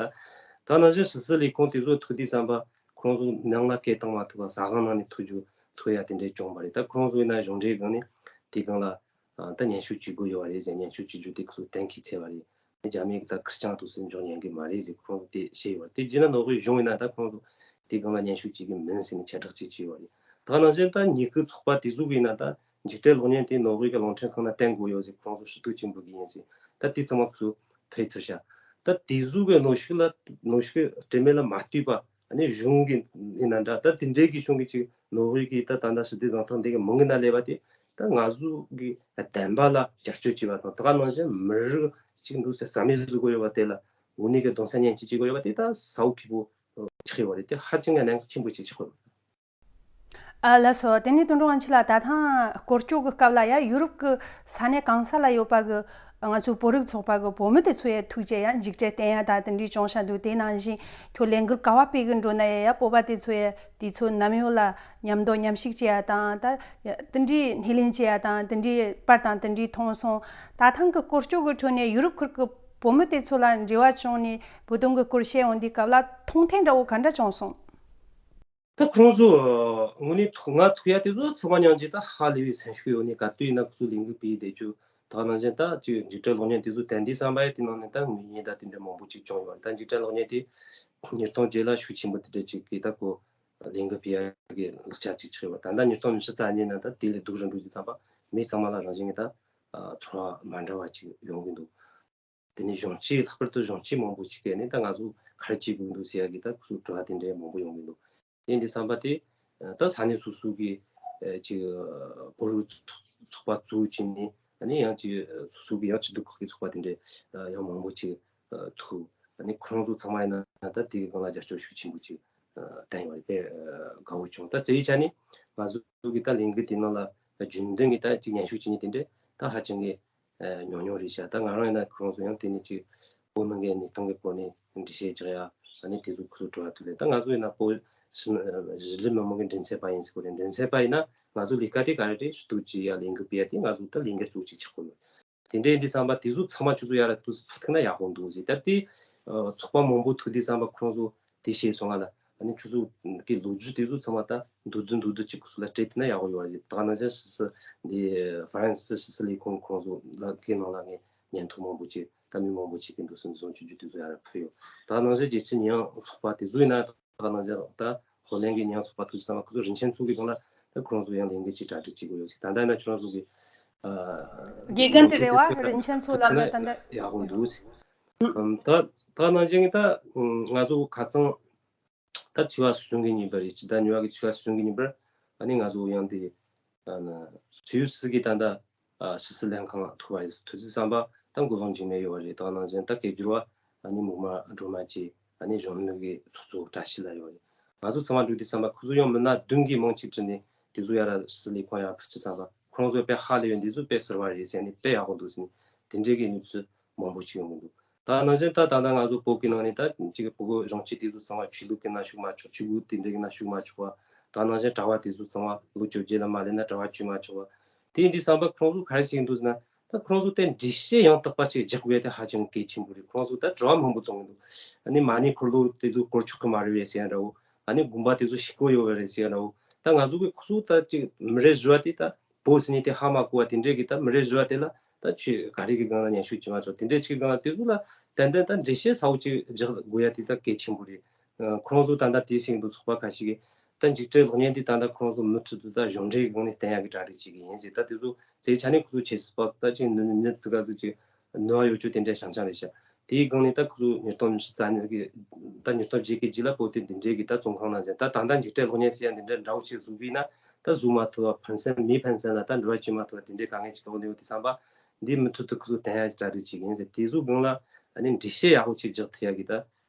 ད་ནང་བཞིན་ཕྱི་སྲིད་ལས་ཁུངས་དེ་ཚོ་ཐུག་དུས་ཙམ་པ་ཁོ་རང་ཚོ་ནང་ལ་སྐད་བཏང་མ་ཐུབ་པ་ཟ་ཁང་ནང་ནས་ཐུག་རྒྱུ་ཐུག་ཡ་དེ་འདྲའི་བྱུང་བ་རེད། ད་ཁོ་རང་ཚོ་ཡིན་ན་གཞུང་འབྲེལ་སྒང་ནས་དེ་སྒང་ལ་ཨ་ད་སྙན་ཞུ་བྱེད་དགོས་ཡོད་པ་རེད་ཟེར། སྙན་ཞུ་བྱེད་རྒྱུ་དེ་ཁོ་ཚོ་གཏན་འཁེལ་བྱས་པ་རེད། རྒྱ་མིའི་ད་ཁེར་རྐྱང་དུ་སེམས་འཇོག་ཉན་གི་མ་རེད་ཟེར་ཁོ་རང་ཚོ་དེ་བཤད་ཡོད་པ་རེད། དེ་བྱས་ན་ནོར་ཝེ་གཞུང་ཡིན་ན་ད་ཁོ་རང་ཚོ་དེ་སྒང་ལ་སྙན་ཞུ་བྱེད་གི་མིན་ཟེར་ནས་ཁྱབ་བསྒྲགས་ཅིག་བྱས་ཡོད་པ་རེད། ད་ག་ནང་བཞིན་ད་ཉིས་ཁུ་ཚོགས་པ་དེ་ཚོ་གི་ཡིན་ན་ད་འཇིགས་བྲལ་གློག་བརྙན་དེ་ནོར་ཝེ་གི་རླུང་འཕྲིན་ཁང་ན་བསྟན་དགོས་ཡོད་ཟེར། ཁོ་རང་ཚོ་ཧྲིལ་ཐུག་ཆེན་པོ་གི་ཡིན་ཟེར། ད་དེ་ཚང་མ་ཁོ་ཚོ་ཕེ་ཚུར་བྱ། ད་དེ་ཚོ་གི་གནོན་ཤུགས་ལ་གནོན་ཤུགས་དྲན་མེད་ལ་མ་ལྟོས་པ། ཨ་ནི་གཞུང་གི་ཡིན་ན་འདྲ། ད་དེ་འདྲའི་གི་གཞུང་གི་ཅིག་ནོར་ཝེ་གི་ད་ད་ལྟ་ཞི་བདེ་གཟེངས་རྟགས་འདི་གི་མིང་གི་ནང་སླེབས་པ་དེ་ད་ང་ཚོ་གི་བདེན་པ་ལ་རྒྱབ་སྐྱོར་བྱས་པ་དང་། ད་ག་ནང་བཞིན་མི་རིགས་ཅིག་འདུག་ཟེར་རྩ་མེད་བཟོ་དགོས་ཡོད་པ་དེ་ལ་འོ་ནི་གི་གདུང་སེམས་མཉེན་ཆས་བྱེད་དགོས་ཡོད་པ་དེ་ད་ས་བོ་ཁེ་པོ་ཆགས་ཡོད་པ་རེད། དེ་ཧ་ཅང་གི་གནད་འགག་ཆེན་པོ་ཅིག་ཆགས་ཡོད་པ་རེད། ཨ་ལགས་སོ། དེ་ནས་དོན་གྲུབ་དབང་ཆེན་ལགས། ད་ཐེངས་སྐོར་སྐྱོད་ཀྱི་སྐབས་ལ་ཡ་ཡུ་རོབ་ཀྱི་ས་གནས་གང་ས་ལ་ཡོད་པ་གི་ང་ཚོའི་བོད་རིགས་ཚོགས་པ་གི་བུ་མོ་དེ་ཚོ་ཡ་ཐུགས་རྗེ་ཡ་མཇུག་འབྲས་བསྟན་ཡ་ད་དེ་འདྲའི་བྱུང་ཤག་འདུག། དེ་ནང་བཞིན་ཁྱོད་ལས་འགུལ་ག་བ་སྤེལ་གི་འགྲོ་ན་ཡ་ཡ་བོད་པ་དེ་ཚོ་ཡ་དེ་ཚོ་ནམ་ཡོད་ལ་མཉམ་དུ་མཉམ་ཞུགས་བྱེད་ཡ་དང་། ད་ཡ་དེ་འདྲའི་སྣེ་ལེན་བྱེད་ཡ་དང་། དེ་འདྲའི་པར་དང་དེ་འདྲའི་མཐོང་སོང་། ད་ཐེངས་ཀྱི་སྐོར་སྐྱོད་ཀྱི་ཁྲོད་ནས་ཡུ་རོབ་ཁུལ་གྱི་བུ་མོ་དེ་ཚོ་ལ་འབྲེལ་བ་བྱུང་ནས་བོད་དོན་གྱི་སྐོར་བཤད་ཡོང་དུས་སྐབས་ལ་མཐོང་ཐོས་འདྲ་བོ་ག་འདྲ་བྱུང་སོང་། ད་ཁོང་ཚོ་དངོས་གནས་ཐུག་ང་ཐུག་ཡ་དེ་ཚོ་ཚང་མ་མཉམ་གྱིས་ད་ཧ་ལས་པའི་སེམས་ཤུགས་ཡོད་ནས་ག་དུས་ཡིན་ན་ཁོ་ཚོ་ལས་འགུལ་སྤེལ་བསྡད་རྒྱུ། ད་ནང་བཞིན་ད་ཅིག་འཇིགས་བྲལ་གློག་བརྙན་དེ་ཚོ་བསྟན་དུས་ཙམ་པ་ཡ་དེ་ནང་ནས་ད་ངོས་མཉེས་ད་དེ་འདྲ་མང་པོ་ཅིག་བྱུང་ཡོད་རེད། ད་འཇིགས་བྲལ་གློག་བརྙན་དེ་ཉིས་སྟོང་བརྒྱད་ལ་ཤུགས་ཆེན་པོ་དེ་འདྲ་ཅིག་གིས་ད་ཁོ་ལས་འགུལ་སྤེལ་ཡ་གི་ལག་ཆ་ཅིག་ཆགས་ཡོད་པ། ད་ལྟ་ཉིས་སྟོང་ཉི་ཤུ་རྩ་གཉིས་ནང་ད་དེ་ལས་སྡུག་རུ་འགྲོ་དུས་ཙམ་པ་མི་ཚང་མ་ལ་རང་བཞིན་གྱིས་ད་ཚོར་བ་མ་འདྲ་བ་ཅིག་ཡོང་གི་འདུག། དེ་ནས་གཞོན་སྐྱེས། ལྷག་པར་དུ་གཞོན་སྐྱེས་མང་པོ་ཞིག་གིས་ནི་ད་ང་ཚོ་ག་རེ་བྱེད་དགོས་འདུག་ཟེར་ཡ་གི་ད་ཁོ་ཚོ་དྲི་བ་དེ་འདྲའི་མང་པོ་ཡོང་གི་འདུག། དེ་འདི་བསམ་པ་དེ་ད་ས་གནས་སོ་སོ་གི་ཅིག་བོད་རིགས་ཚོགས་པ་གཙོ་བོ་བྱས་ནས་ནི་ཡང་ཅིག་སོ་སོ་གི་ཡང་སྐྱིད་སྡུག་ཁག་གི་ཚོགས་པ་དེ་འདྲའི་ཡང་མང་པོ་ཅིག་ཐུག། ནི་ཁོ་རང་ཚོ་ཚང་མ་ཡིན་ན་ད་དེ་གི་སྒང་ལ་རྒྱབ་སྐྱོར་ཤུགས་ཆེན་པོ་ཅིག་བསྟན་ཡོད་རེད། དཔེ་དགའ་བོ་བྱུང་། ད་རྩ་བའི་ཆ་ནས་ང་ཚོ་གི་ད་ལས་འགུལ་དེ་ནང་ལ་རྒྱུན་ལྡན་གི་ད་ཅིག་སྙན་ཞུ་བྱེད་མཁན་དེ་འདྲའི་ད་ཧ་ཅང་གི་ཉུང་ཉུང་རེད་ཤག། ད་ང་རང་ཡིན་ན་ཁོ་རང་ཚོ་ཡང་དེ་ནས་ཅིག་བོད་ནང་གི་གནས་སྟངས་ཀྱི་སྐོར་ནས་འགྲེལ་བཤད་རྒྱག་ཡ། ཨ་ནི་དེ་ཚོ་ཁོ་ཚོ་དྲི་བ་དྲིས་ལན། ད་ང་ཚོ་ཡིན་ན་བོད་གཞིས་ལུས་མི་མང་གི་མགྲིན་ཚབ་པ་ཡིན་ཟེར་གོ་རེད། མགྲིན་ཚབ་པ་ཡིན་ན་ང་ཚོ་ལས་ཀ་དེ་ག་རེ་རེད། ཞུ་གཏུག་བྱེད་ཡ། ལས་འགུལ་སྤེལ་ཡ་དེ་ང་ཚོ་ད་ལས་འགུལ་གཙོ་བོ་ཅིག་ཆགས་ཀྱི་ཡོད། དེ་འདྲ་ཡིན་དུས་ཙམ་པ་དེ་ཚོ་ཚང་མ་ཁྱོད་ཚོ་ཡར་ལ་ཐུག་ཕུད་ཐུབ་ན་ཡག་པོ་འདུག་ཟེར། ད་དེ་ཚོགས་པ་མང་པོ་ཐུག་དུས་ཙམ་པ་ཁོ་རང་ཚོ་དེ་བཤད་སོང་ང་ལ། ཨ་ནི་ཁྱོད་ཚོ་གི་ལོ་རྒྱུས་དེ་ཚོ་ཚང་མ་ད་མདོར་བསྡུས་མདོར་བསྡུས་ཅིག་ཁོ་ཚོ་ལ་སྤྲད་ཐུབ་ན་ཡག་པོ་ཡོད་རེད། ད་ནང་བཞིན་ཕྱི་སྲིད་འདི་ཧྥ་རན་སི་ཕྱི་སྲིད་ལས་ཁུངས་ཁོང་ཚོ་ལ་གི་ནང་ལ་ངས་སྙན་ཐོ་མང་པོ་ཅིག་ད་མི་མང་པོ་ཅིག་གི་འདུག་སེ་འཛིན་བཟུང་བྱེད་རྒྱུ་དེ་ཚོ་ཡར་ཕུལ་ཡོད། ད་ནང་བཞིན་རྒྱལ་སྤྱིའི་ཉེས་ཡངས་ཚོགས་པ་དེ་ཚོ་ཡིན་ན། ད་ནང་བཞིན་ད་ཧོ་ལན་གྱི་ཉེས་ཡངས་ཚོགས་པ་ཐུག་ཙམ་པ་ཁོ་ཚོ་རིན་ཆེན་མཚོ་གི་སྒང་ལ་ད་ཁོ་རང་ཚོ་ཡང་ལས་འགུལ་ཅིག་གྲ་སྒྲིག་བྱེད་དགོས་ཡོད་ཟེར། ད་ལྟ་ཡིན་ན་ཁྱོད་རང་ཚོ་གི་ཨ་དགེ་རྒན་དེ་རེད་བ། རིན་ཆེན་མཚོ་ལགས་ལ་ད་ལྟ་ཡག་པོ་འདུག་ཟེར། ཨམ་ད་ད་ནང་བཞིན་གྱི་ད་ང་ཚོ་ཁ་སང་ད་ཕྱི་པ་སྲིད་གཞུང་གི་ཉིན་པར་རེད། ཕྱི་ཟླ་གཉིས་པ་གི་ཕྱི་པ་སྲིད་གཞུང་གི་ཉིན་པར་ཨ་ནི་ང་ཚོ་ཡང་དེ་ཨ་ན་ཚོས་ཡུལ་སྲིད་ཀྱི་ད་ལྟ་ཨ་ཕྱི་སྲིད་ལྷན་ཁང་ཐུག་པ་རེད། ཐུག་དུས་ཙམ་པ་ད་འགོ་དཔོན་འཇིགས་མེད་ཡོད་པ་རེད། ད་ནང་བཞིན་ད་སྐད་སྒྱུར་བ་ཨ་ནི་མུག་མ་སྒྲོལ་མ་བཅས། ཨ་ནི་གཞོན་ནུ་གི་ཚོགས་གཙོ་བཀྲ་ཤིས་ལགས་ཡོད་རེད། ང་ཚོ་ཚང་མ་འགྲོ་དུས་ཙམ་པ་ཁོ་ཚོ་ཡང་མི་སྣ་བདུན་གྱིས་མང་ཆེ་ཁྲིད་ནས་དེ་ཚོ་ཡར་ཕྱི་སྲིད་ལས་ཁང་ཡར་ཕུད་དུས་ཙམ་པ་ཁོ་རང་ཚོ་དཔེ་ཧ་ལས་པའི་འདི་ཚོ་དཔེ་ཟུར་པ་རེད་ཟེར་ནས་དཔེ་ཡག་པོ་འདུག་ཟེར་ནས་དེ་འདྲའི་གི་གནས་ཚུལ་མང་པོ་ཅིག་ཡོང་གི་འདུག། ད་ནང་བཞིན་ད་ད་ལྟ་ང་ཚོ་བོད་ཀྱི་ནང་ནས་ད་ཅིག་བོད་གཞུང་གཅིག་དེ་ཚོ་ཚང་མ་ཆོས་ལུགས་ཀྱི་ན་ཞུགས་མ་ཆོག། ཆོས་ལུགས་དེ་འདྲའི་གི་ན་ཞུགས་མ་ཆོག་པ། ད་ནང་བཞིན་གྲྭ་པ་དེ་ཚོ་ཚང་མ་ལོ་བཅོ་བརྒྱད་ལ་མ་སླེབས་ན་གྲྭ་པ་བྱེད་མ་ཆོག་པ། དེ་ཡིན་དུས་ཙམ་པ་ཁོང་ཚོ་ག་རེ་བྱེད་ཀྱི་འདུག་ཟེར་ན། ད་ཁོང་ཚོ་དེ་འགྲེལ་བཤད་ཡང་དག་པ་ཅིག་རྒྱག་དགོས་ཡ་དེ་ཧ་ཅང་གལ་ཆེན་པོ་རེད། ཁོང་ཚོ་ད་དྲི་བ་མང་པོ་གཏོང་གི་འདུག། ཨ་ནི་མ་ཎི་འཁོར་ལོ་དེ་ཚོ་བསྐོར་ཆོག་གི་མ་རེད་པས་ཟེར་ཡ་འདྲ་བོ། ཨ་ནི་དགོན་པ་དེ་ཚོ་ཞིག་པོ་ཡོད་པ་རེད་ཟེར་ཡ་འདྲ་བོ། ད་ང་ཚོ་གི་ཁོ་ཚོ་ད་ཅིག་མི་རེ་ཞུ་བ་དེ་ད་བོད་ཟེར་ནས་དེ་ཧ་མ་གོ་བ་དེ་འདྲས་ཀྱི་ད་མི་རེ་ཞུ་བ་དེ་ལ་ད་ཆོས་ག་རེ་གི་སྒང་ལ་སྙན་ཞུ་བྱེད་མ་ཆོག། དེ་འདྲས་ཅིག་གི་སྒང་ལ་དེ་ཚོ་ལ་ཏན་ཏན་ད་འགྲེལ་བཤད་གསལ་བོ་ཅིག་རྒྱག་དགོས་ཡ་དེ་ད་གལ་ཆེན་པོ་རེད། ཁོ་རང་ཚོ་ད་ལྟ་དེའི་སྟེང་དུ་ཚོགས་པ་ཁ་ཤས་ཀྱིས་ད་འཇིགས་བྲལ་གློག་བརྙན་དེ་ད་ལྟ་ཁོ་རང་ཚོ་མུ་མཐུད་དུ་ད་གཞུང་འབྲེལ་གྱི་སྒང་ནས་བསྟན་ཡག་གི་གྲ་སྒྲིག་བྱེད་ཀྱི་ཡིན་ཟེར། ད་དེ་ཚོ་ཚེ་ཆ་ནས་ཁོ་ཚོ་ཆེ་སི་པ་ད་ཅིག་ནི་ནི་དེ་ག་ཟིག་ཅིག་ནུས་པ་ཡོད་རྒྱུ་དེ་འདྲའི་བྱང་ཆ་རེད་ཤག་དེའི་སྒང་ནས་ད་ཁོ་ཚོ་ཉིས་སྟོང་ཉི་ཤུ་རྩ་གཉིས་ཀྱི་ད་ཉིས་སྟོང་བརྒྱད་ཀྱི་རྗེས་ལ་བོད་དེ་འདི་འདྲའི་གི་ད་བཙོན་ཁང་ནང་བཞིན་ད་ད་ལྟ་འཇིགས་བྲལ་གློག་བརྙན་ཟེར་ཡ་འདི་འདྲའི་འདྲ་བོ་ཅིག་བཟོ་དགོས་ན་ད་བཟོ་མ་ཐུབ་པ་ཕན་སེམས་མི་ཕན་སེམས་ལ་ད་འགྲོ་བ་བྱེད་མ་ཐུབ་པ་དེ་འདྲའི་དཀའ་ངལ་ཅིག་འོང་འདུག་དེ་བསམ་པ་འདི་མུ་མཐུད་དུ་ཁོ་ཚོ་བསྟན་ཡ་གྲ་སྒྲིག་བྱེད་ཀྱི་ཡིན་ཟེར། དེ་ཚོའི་སྒང་ལ་ཨ་ནི་འགྲེལ་བཤད་ཡག་པོ་ཅིག་རྒྱག་ཐུབ་ཡ་གི་ད་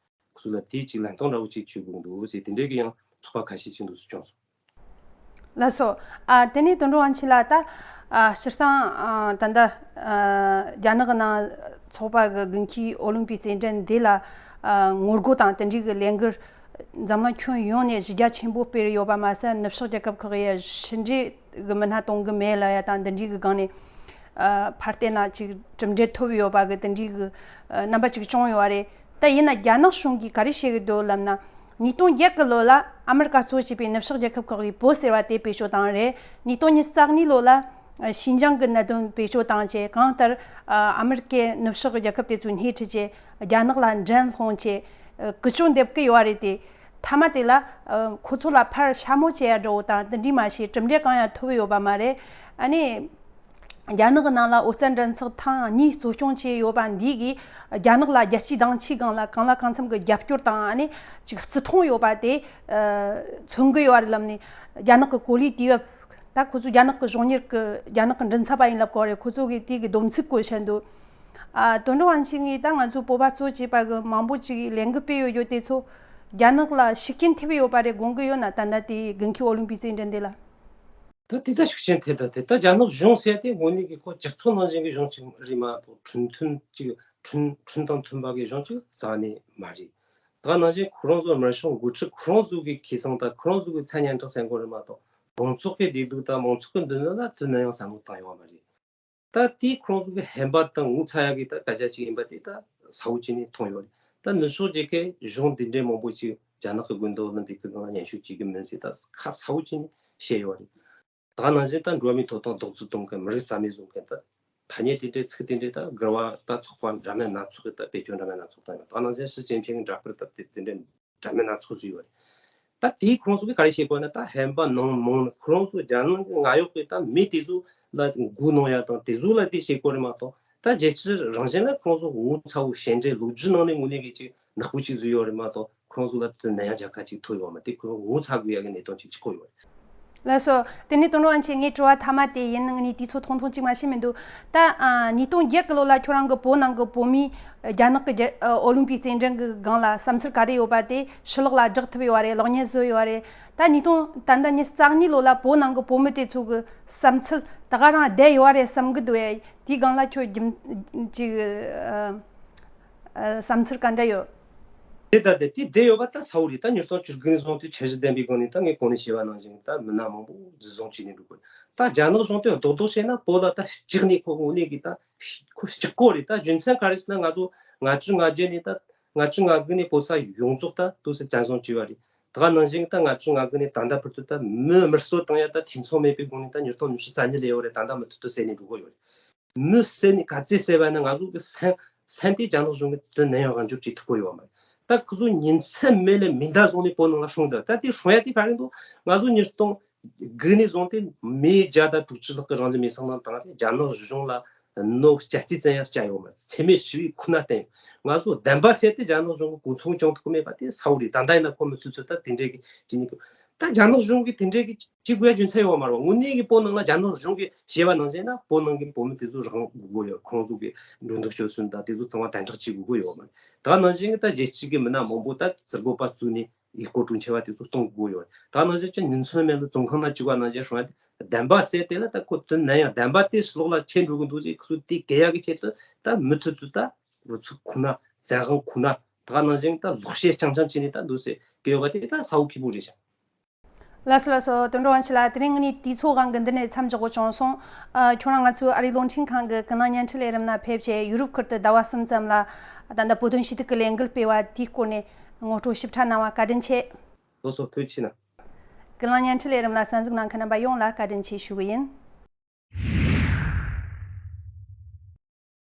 ཁོ་ཚོ་ལ་དེའི་ཅིག་ལན་སྟངས་འདྲ་བོ་ཅིག་བྱེད་དགོས་འདུག་ཟེར། དེ་འདྲའི་གི་ཡང་ཚོགས་པ་ཁ་ཤས་ཅིག་འདུག་སེ་བྱུང་སོང་། ལགས་སོ། ཨ། དེ་ནས་དོན་གྲུབ་དབང་ཆེན་ལགས། ད་ཨ་སྤྱིར་བཏང་ཨ་ད་ལྟ་ཨ་རྒྱ་ནག་གི་ནང་ཚོགས་པ་གི་དགུན་ཁའི་ཨོ་ལིམ་པིག་རྩེད་འགྲན་འདི་ལ་ཨ་ངོ་རྒོལ་དང་དེ་འདྲའི་གི་ལས་འགུལ་འཛམ་གླིང་ཁྱོན་ཡོངས་ནས་གཞི་རྒྱ་ཆེན་པོ་སྤེལ་ཡོད་པ་མ་ཟད། ནུབ་ཕྱོགས་རྒྱལ་ཁབ་ཁག་གི་ཕྱི་འབྲེལ་གི་མི་སྣ་གཏོང་གི་མེད་ལབ་ཡ་དང་། འདི་འདྲའི་གི་སྒང་ནས་ཨ་ཕར་བལྟས་ན་ཅིག་གྲུབ་འབྲས་ཐོབ་ཡོད་པ་གི་དེ་འདྲའི་གི་ཨ་རྣམ་པ་ཅིག་བྱུང་ཡོད་པ་རེད། ད་ཡིན་ན་རྒྱ་ནག་གཞུང་གིས་ག་རེ་བཤད་གི་འདུག་ལབ་ན། ཉིས་སྟོང་བརྒྱད་གི་ལོ་ལ་ཨ་མི་རི་ཀ་གཙོ་བྱས་པའི་ནུབ་ཕྱོགས་རྒྱལ་ཁབ་ཁག་གིས་བོད་ཟེར་བ་དེ་བེད་སྤྱོད་བཏང་རེད། ཉིས་སྟོང་ཉི་ཤུ་རྩ་གཉིས་ལོ་ལ་ཨ་ཤིན་ཅང་གི་གནད་དོན་བེད་སྤྱོད་བཏང་བྱས། གང་ལྟར་ཨ་ཨ་མི་རི་ཀས་ནུབ་ཕྱོགས་རྒྱལ་ཁབ་དེ་ཚོའི་སྣེ་ཁྲིད་བྱས་རྒྱ་ནག་ལ་འགྲན་སློང་བྱས་ཨ་ཀུ་ཅོ་འདེབས་གི་ཡོད་རེད་དེ། མཐའ་མ་དེ་ལ་ཨ་ཁོ་ཚོ་ལ་ཕར་ཞྭ་མོ་བྱེད་ཡ་འདྲ་བོ་དང་དེ་འདྲའི་མ་བྱས་གྲུབ་འབྲས་གང་ཡང་ཐོབ་ཡོད་པ་མ་རེད། ཨ་ནི། རྒྱ་ནག་གི་ནང་ལ་འོད་གསལ་མགྲིན་ཚབ་ཐེངས་གཉིས་གཙོ་སྐྱོང་བྱས་ཡོད་པ་འདི་གིས་རྒྱ་ནག་ལ་རྒྱལ་སྤྱིའི་སྡིངས་ཆའི་སྒང་ལ་གང་ལ་གང་འཚམ་གྱི་རྒྱབ་སྐྱོར་དང་ཨ་ནི་ཅིག་བརྩི་མཐོང་ཡོད་པ་དེ་ཨ་མཚོན་གྱི་ཡོད་རེད་ལབ་ནས། རྒྱ་ནག་གི་གོ་ལའི་དུས་བབ། ད་ཁོ་ཚོ་རྒྱ་ནག་གི་གཞུང་གཉེར་གྱི་རྒྱ་ནག་གི་མགྲིན་ཚབ་པ་ཡིན་ལབ་དགོས་རེད། ཁོ་ཚོ་གིས་དེ་གི་སྡོམ་ཚིག་བཀོད་བཞག་འདུག་ཨ་དོན་གྲུབ་དབང་ཆེན་གྱིས། ད་ང་ཚོ་བོད་པ་གཙོ་བྱས་པ་གི་མང་པོ་ཅིག་ལས་འགུལ་སྤེལ་ཡོད་རྒྱུ་དེ་ཚོ་རྒྱ་ནག་ལ་ཤུགས་རྐྱེན་ཐེབས་ཡོད་པ་རེད་དགོངས་ཀྱི་ཡོད་ན། ད་ལྟ་དེ་དགུན་ཁའི་ཨོ་ལིམ་པིག་རྩེད་འགྲན་དེ་ལ། ད་དེ་ད་ཤུགས་རྐྱེན་ཐེབས་ད་དེ་ད་རྒྱ་ནག་གཞུང་ཟེར་དེ་དངོས་གནས་ཀྱི་ཁོ་སྤྱི་ཚོགས་ནང་བཞིན་གྱི་གཞུང་ཅིག་རེད་མ་གཏོགས། ཁྲིམས་མཐུན་ཅིག་ཁྲིམས་ཁྲིམས་དང་མཐུན་པ་གི་གཞུང་ཅིག་རྩ་ནས་མ་རེད། ད་ནང་བཞིན་ཁོ་རང་ཚོ་མི་ཤོང་འགོ་ཁྲིད་ཁོ་རང་ཚོ་གི་ཁེ་བཟང་དང་ཁོ་རང་ཚོ་གི་མཚན་སྙན་གྲགས་ཟེར་དགོས་རེད་མ་གཏོགས། མང་ཚོགས་ཀྱི་བདེ་སྡུག་དང་མང་ཚོགས་ཀྱི་མདུན་ལམ་ལ་དོ་སྣང་ཡང་བསམ་བློ་བཏང་ཡོད་པ་མ་རེད། ད་དེ་ཁོ་རང་ཚོ་གི་ཧེ་མ་དང་ངོ་ཚ་ཡག་གི་ད་སྐད་ཆ་ཅིག་ཡིན་པ་དེ་ད་གསལ་བོ་བྱས་ནས་མཐོང་ཡོད་རེད། ད་ནུབ་ཕྱོགས་རྒྱལ་ཁབ་གཞུང་འདི་འདྲའི་མང་པོ་ཅིག་རྒྱ་ནག་གི་དགུན་དུས་ཨོ་ལིམ་པིག་གི་སྒང་ལ་མཉམ་ཞུགས་བྱེད་ཀྱི་མིན་ཟེར་ད་ཁ་གསལ་བོ་བྱས་ནས་བཤད་ཡོད་རེད། ད་ནང་བཞིན་ད་འགྲོ་བ་མིའི་ཐོབ་ཐང་རྡོག་རྫིས་གཏོང་མཁན། མི་རིགས་རྩ་མེད་བཟོ་མཁན། ད་ཐ་སྙད་དེ་འདྲའི་ཚིག་དེ་འདྲའི་ད་འགལ་བ་ད་ཚོགས་པ་འདྲ་མིན་སྣ་ཚོགས་ཀྱི་ད་བེད་སྤྱོད་འདྲ་མིན་སྣ་ཚོགས་བཏང་ཡོད། ད་ནང་བཞིན་ཞི་ཅིན་ཕིང་གི་འདྲ་པར་ད་དེ་དེ་འདྲའི་འདྲ་མིན་སྣ་ཚོགས་བཟོས་ཡོད་རེད། ད་དེའི་ཁོ་རང་ཚོ་གིས་ག་རེ་བྱེད་དགོས་ན། ད་ཧན་པ་ནང་མང་ཁོ་རང་ཚོ་རྒྱ་ནག་གི་ང་ཡོག་གི་ད་མི་དེ་ཚོ་ལ་མགོ་གནོན་ཡ་དང་དེ་ཚོ་ལ་དེ་བྱེད་དགོས་རེད་མ་གཏོགས། ད་རྒྱལ་སྤྱི་རང་བཞིན་ལ་ཁོ་རང་ཚོ་ངོ་ཚ་བོ་ཞེ་འགྲས་ལོ་རྒྱུས་ནང་ནས་དངོས་གནས་ཀྱི་ཅིག་ནག་པོ་ཅིག་བཟོས་ཡོད་རེད་མ་གཏོགས། ཁོ་རང་ཚོ་ལ་དེ་ནད་ཡམས་རྒྱག་ཁ་ཅིག་ཐོབ་ཡོད་མ་རེད། དེ་ཁོ་རང་ངོ་ཚ་དགོས་ཡ་གི་གནད་དོན་ཅིག་གཅིག་པོ་ཡོད་རེད། ལགས་སོ། དེ་ནས་དོན་གྲུབ་དབང་ཆེན། ངའི་དྲི་བ་མཐའ་མ་དེ་ཡིན། ངས་དུས་ཚོད་ཐུང་ཐུང་ཅིག་མ་བྱེད་མི་འདུག་ད་ཨ་ཉིས་སྟོང་བརྒྱད་གི་ལོ་ལ་ཁྱོད་རང་གི་བོད་ནང་གི་བོད་མིས་རྒྱ་ནག་གི་རྒྱ་ཨོ་ལིམ་པིག་རྩེད་འགྲན་གི་སྒང་ལ་བསམ་ཚུལ་ག་རེ་ཡོད་པ་དེ་ཕྱི་ལོགས་ལ་བསྒྲགས་ཐུབ་ཡོད་རེད། གློག་བརྙན་བཟོས་ཡོད་རེད། ད་ཉིས་སྟོང་ད་ལྟ་ཉི་ཤུ་རྩ་གཉིས་ལོ་ལ་བོད་ནང་གི་བོད་མི་དེ་ཚོ་གི་བསམ་ཚུལ་ད་ག་རང་བསྡད་ཡོད་རེད་བསམ་གི་འདུག་ཨེ། དེའི་སྒང་ལ་ཁྱོད་རྒྱུ་ཅིག་ཨ། ཨ། བསམ་ཚུལ་ག་འདྲ་ཡོད། དེ་ད་དེ་དེ་བསྡད་ཡོད་པ་ད་གསལ་བོ་རེད། ད་ཉིས་སྟོང་བཅུ་དགུ་ནས་བཟུང་སྟེ་འཆར་གཞི་ལྡན་པའི་སྒང་ནས་ད་ངས་གོང་ནས་བཤད་པ་ནང་བཞིན་ད་མི་སྣ་མང་པོ་འཛིན་བཟུང་བྱས་ནས་འགྲོ་གི་རེད། ད་རྒྱ་ནག་གཞུང་དེ་རྡོག་རྡོག་བཤད་ན་བོད་ལ་ད་གཅིག་ནས་ཁོ་དངོས་གནས་ཀྱི་ད་ཁོ་གཅིག་པོ་རེད། ད་རྒྱུ་མཚན་ག་རེ་ཟེར་ན། ང་ཚོ་ལྔ་བཅུ་ང་བརྒྱད་ནས་ད་ལྔ་བཅུ་ང་དགུ་ནས་བོད་ས་ཡོངས་རྫོགས་ད་དུ་སེ་བཙན་བཟུང་བྱས་པ་རེད། ད་ག་ནང་བཞིན་ད་ལྔ་བཅུ་ང་དགུ་ནས་ད་ལྟ་བར་དུ་ད་མི་དམར་གསོད་བཏང་ཡ་ད་འཐུས་ཚང་མེད་པའི་སྒང་ནས་ད་ཉིས་སྟོང་ཉི་ཤུ་རྩ་གཉིས་ལ་ཡོད་རེད། ད་ལྟ་མུ་མཐུད་དུ་བསད་ནས་འགྲོ་གི་ཡོད་རེད། མི་བསད་ནས་ག་ཚད་བསད་པ་ན་ང་ཚོ་གི་སེམས་སེམས་པའི་རྒྱ་ནག་གཞུང་གི་དོན་ནན་ཡང་དབང་སྒྱུར་བྱེད་ཐུབ་ཀྱི་ཡོད་མ་རེད། ད་ཁོ་ཚོ་ཉིན་མཚན་མེད་ལ་མེ་མདའ་བཟུང་ནས་བོད་ནང་ལ་སྲུང་འདུག་ད་དེ་སྲུང་ཡ་དེ་ག་རེ་འདུག་ང་ཚོ་ཉིས་སྟོང་དགུ་ནས་བཟུང་སྟེ་མི་བརྒྱ་དང་དྲུག་ཅུ་ལྷག་གི་རང་ལུས་མེ་སྲེག་གནང་བཏང་རེད། རྒྱ་ནག་གཞུང་ལ་གནོད་སྐྱ་རྩིས་བཙན་ཡང་བསྐྱལ་ཡོད་མ་རེད། འཚེ་མེད་ཞི་བའི་ཁོ་ན་བསྟན་ཡོད། ང་ཚོ་བདེན་པ་བཤད་དེ་རྒྱ་ནག་གཞུང་གི་གོ་མཚོན་བཅོམ་ཐུབ་ཀྱི་མེད་པ་དེ་གསལ་བོ་རེད། ད་ལྟ་ཡིན་ན་ཁོ་མི་ཚོས་ཚོད་ད་དེ་འདྲའི་གི་ཅི་ནི་གི་ད་རྒྱ་ནག་གཞུང་གིས་དེ་འདྲའི་གི་བྱེད་དགོས་ཡ་རྒྱུ་མཚན་ཡོད་མ་རེད། དངོས་གནས་ཀྱི་བོད་ནང་ལ་རྒྱ་ནག་གཞུང་གིས་བྱས་པ་ནང་བཞིན་ན་བོད་ནང་གི་བོད་མི་དེ་ཚོ་རང་དགོས་ཡོད། ཁོང་ཚོ་གི་འགྲོ་འདུག་སྤྱོད་གསུམ་དང་དེ་ཚོ་ཚང་མ་དམ་དྲག་བྱེད་དགོས་ཀྱི་ཡོད་མ་རེད། ད་ནང་བཞིན་གི་ད་རྒྱལ་སྤྱི་གི་མི་སྣ་མང་པོ་ད་ཟུར་འགོད་པ་བཙུགས་ནས་ཡིག་སྐོར་དྲུང་ཆེ་བ་དེ་ཚོ་གཏོང་དགོས་ཡོད། ད་ནང་བཞིན་ཅི་ཉིན་མཚན་མེད་ལ་བཙོན་ཁང་ནང་བཅུག་པ་ནང་བཞིན་སྲུང་ཡ་དེ་བདེན་པ་གསལ་དེ་ལ་ད་ཁོ་དོན་ནན་ཡང་བདེན་པ་དེ་ཕྱི་ལོགས་ལ་ཁྱེར་འགྲོ་གི་འདུག་ཅེས་ཁོ་ཚོ་དེ་གས་ཡ་གི་ཆེད་དུ་ད་མུ་མཐུད་དུ་ད་རུ་ཚུགས་ཁོ་ན་བཙན་དབང་ཁོ་ན་ད་ནང་བཞིན་ད་ལོག་བཤད་རྐྱང་རྐྱང་བྱས་ནས་ད་འདུག་སེ་གས་ཡོད་པ་དེ་ད་གསལ་བོ་ཁེ་པོ་རེད་ཤག་ལགས་སོ་ལགས་སོ། དོན་གྲུབ་དབང་ཆེན་ལགས། དེ་རིང་ངས་དུས་ཚོད་དབང་གིས་འདི་ནས་མཚམས་འཇོག་དགོས་བྱུང་སོང་། ཨ། ཁྱོད་རང་ང་ཚོའི་ཨ་རིའི་རླུང་འཕྲིན་ཁང་གི་ཀུན་གླེང་བརྙན་འཕྲིན་ལས་རིམ་ནང་ཕེབས་བྱས་ཡུ་རོབ་ཁུལ་དུ་ཟླ་བ་གསུམ་ཙམ་ལ་ད་ལྟ་བོད་དོན་ཞུ་གཏུག་གི་ལས་འགུལ་སྤེལ་བ་དེའི་སྐོར་ནས་ངོ་སྤྲོད་ཞིབ་ཕྲ་གནང་བ་བཀའ་དྲིན་ཆེ། ལགས་སོ། ཐུགས་རྗེ་ཆེ་གནང་། ཀུན་གླེང་བརྙན་འཕྲིན་ལས་རིམ་ལ་གསན་གཟིགས་གནང་མཁན་རྣམ་པ་ཡོངས་ལ་བཀའ་དྲིན་ཆེ་ཞུ་གི་ཡིན།